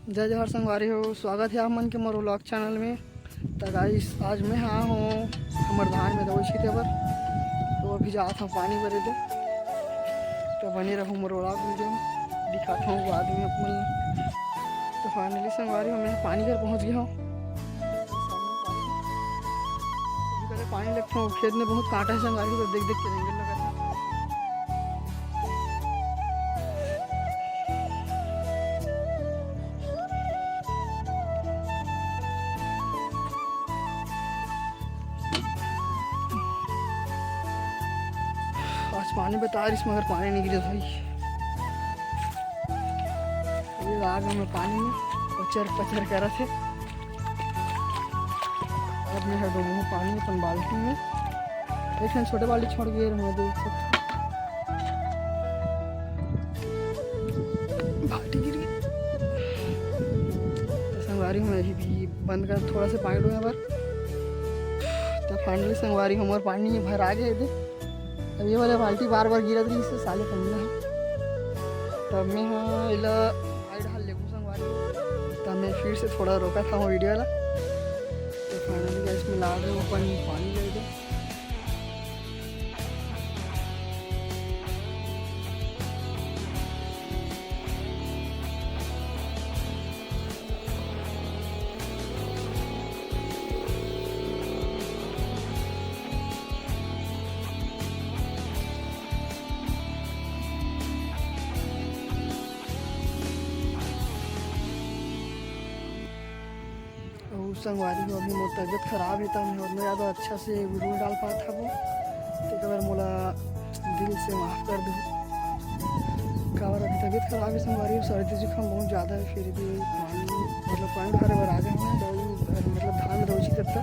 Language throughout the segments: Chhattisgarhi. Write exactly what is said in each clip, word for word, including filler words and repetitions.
जय जोहार संगवारी हो, स्वागत हे आप मन के मोर vlog channel में। त guys, आज मैं हा हों हमर धान में दवई छींटे बर, तो अभी जात हों पानी भरे दे। तो बने रहू मोर vlog video में, दिखात हों बाद में आप मन ला। तो finally संगवारी हो, मैं पानी घर पहुँच गया हों। अभी पहले पानी लगता हूँ, खेत में बहुत कांटा है संगवारी हो, तो देख देख के रेंगल लगा था। आज पानी बता रहिस, मगर पानी नहीं गिरे भाई। ये आग में पानी में पचर पचर करत हे। अब मैं हा डोबहूँ पानी अपन बाल्टी में। एक ठन छोटे बाल्टी छोड़ के रहूँ, देख सकते हो। बाल्टी गिर गई। तो संगवारी हो, मैं अभी भी बंद कर, थोड़ा से पानी डोहे बर। तो finally संगवारी हो, मोर पानी भरा गए दे। अब ये वाला बाल्टी बार बार गिरत रहिस हे साले कमीना ह। तब मैं हा एला side हाल लेबू संगवारी। तब मैं फिर से थोड़ा रोकत हों video ला। तो finally guys, मैं ला रहे हूँ अपन पानी ले दे। अउ संगवारी हो, अभी मोर तबीयत खराब हे, त मैं उतना ज़्यादा अच्छा से video नइ डाल पात हवं, तेकर बर मोला दिल से माफ कर दो। काबर अभी तबीयत खराब हे संगवारी हो, सर्दी जुकाम बहुत ज़्यादा हे, फिर भी पानी, मतलब पानी भरे बर आ गए हैं, दवाई, मतलब धान में दवाई छिड़कता।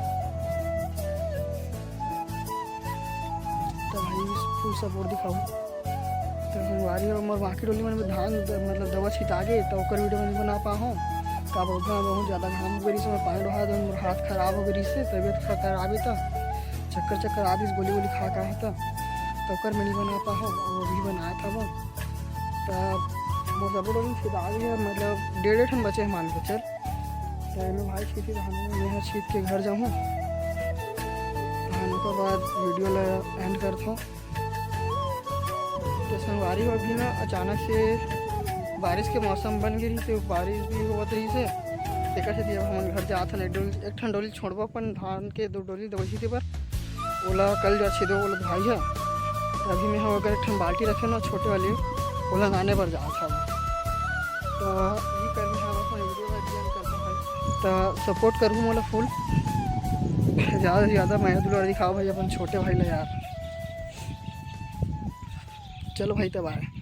तो भाई full support दिखाओ। तो संगवारी हो, मोर बाकी डोली मन में धान द-, मतलब दवा छिटा गे, तो ओकर video नइ बना पाहूँ। काबर उतना बहुत ज़्यादा घाम हो गई, इसमें पानी डोहा दे, मोर हाथ खराब हो गई, इससे तबीयत थोड़ा खराब है, तो चक्कर चक्कर आ दिस, गोली गोली खा का है, तो, तो ओकर मैं नइ बना पाहूँ, वो भी बनाए था वो। तो मोर सबो डोली छिटा गे, मतलब डेढ़ डेढ़ ठन बचे हैं मान के चल। तो एमे भाई छीटी धान में, मैं छीट के घर जाऊँ। धान के बाद video ला end करता हूँ। तो संगवारी हो, अभी ना अचानक से बारिश के मौसम बन गई, तो बारिश भी होवत रहिस हे, तेकर सेती अब हमन घर जात हन। एक डोली, एक ठन डोली छोड़बो अपन धान के, दो डोली दवई दे बर, ओला कल जा छेदो, ओला भाई है। अभी मैं हा अगर एक ठन बाल्टी रखे ना छोटे वाली, ओला लाने बर जात हन। तो ये करने वाला अपन video का end करता हूँ। तो support करूँ मोला full, ज़्यादा से ज़्यादा मया दुलार दिखाओ भाई अपन छोटे भाई ला यार। चलो भाई, तब आए।